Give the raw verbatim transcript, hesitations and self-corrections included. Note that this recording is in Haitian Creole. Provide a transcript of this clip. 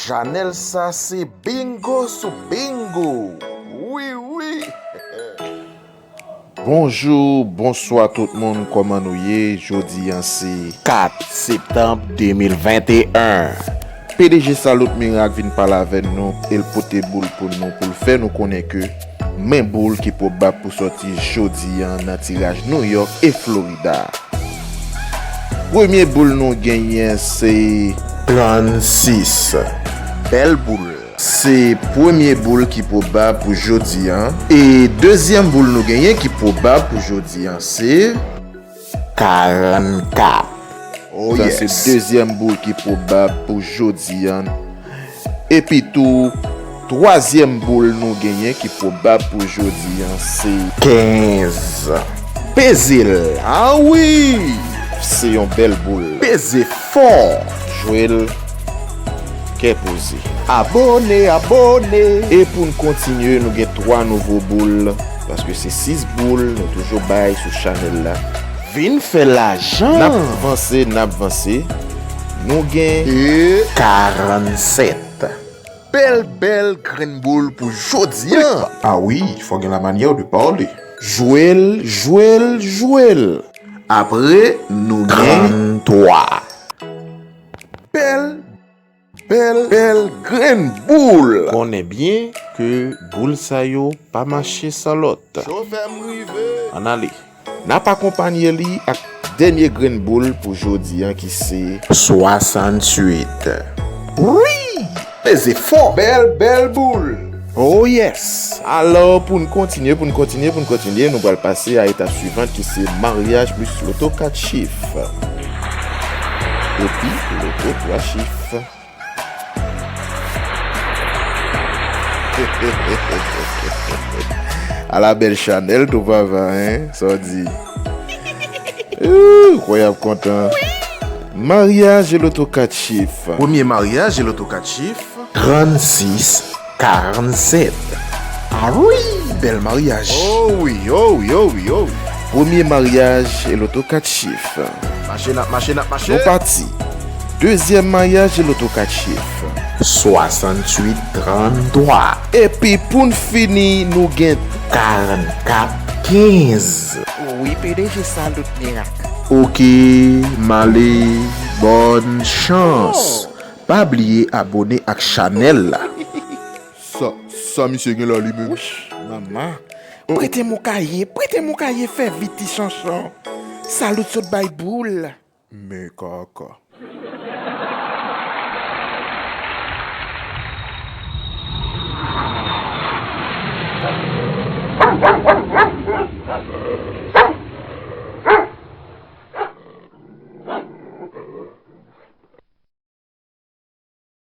Chanèl sa se bingo sou bingo. Wi, wi. Bonjou, bonswa tout moun, kòman nou ye? Jodi a se kat septanm de mil venteyen. P D G Salut Miracle vin pale avè nou, e l pote boul pou nou, pou l fè nou konnen ke men boul ki pwobab pou sòti jodi a nan tiraj New York e Florida. Premye boul nou genyen se trannsis. Bèl boul. Se premye boul ki pwobab pou jodi a. E dezyèm boul nou genyen ki pwobab pou jodi a se karannkat. Oh, sa se yes. Dezyèm boul ki pwobab pou jodi a. Epi tou, twazyèm boul nou genyen ki pwobab pou jodi a se kenz. Peze l. Ah wi! Se yon bèl boul. Peze fò. Jwe l kè poze. Abone, abone. E pou n kontinye, nou gen twa nouvo boul, paske se sis boul nou toujou bay sou chanèl la. Vin fè lajan. N ap vanse, n ap vanse. Nou gen e karannsèt. Bèl, bèl grenn boul pou jodi a. Ah wi, fò gen la manyè de pale. Jwe l, jwe l, jwe l. Apre, nou gen tranntwa. Bèl, bèl, bèl grenn boul. Konnen byen ke boul sa yo pa mache san lòt. Chofè m rive. Ann ale. N ap akonpanye li ak dènye grenn boul pou jodi a ki se swasanntuit. Wi! Peze fò! Bèl, bèl boul! Oh yes! Alò, pou n kontinye, pou n kontinye, pou n kontinye, nou pral pase a etap swivan ki se maryaj plis loto kat chif. Epi loto twa chif. Ala bèl chanèl tou papa, hein? Sa w di? Ooh, kwè y ap kontan. Maryaj e loto kat chif. Premye maryaj e loto kat chif. Trannsis karannsèt. Ah wi, bèl maryaj. Oh wi, oh wi, oh wi, oh wi. Premye maryaj e loto kat chif. Mache, n ap mache, n ap mache. Nou pati. Dezyèm maryaj e loto kat chif. Swasanntuit tranntwa. Epi pou n fini, nou gen karannkat kenz. Wi, P D G Salut Miracle. Oke, m ale, bòn chans. Oh. Pa bliye abone ak chanèl la. Sa, sa misye gen la li menm? Wouch, manman. Prete m yon kaye, prete m yon kaye, fè vit ti chanchon. Salut sot bay boul. Men kaka.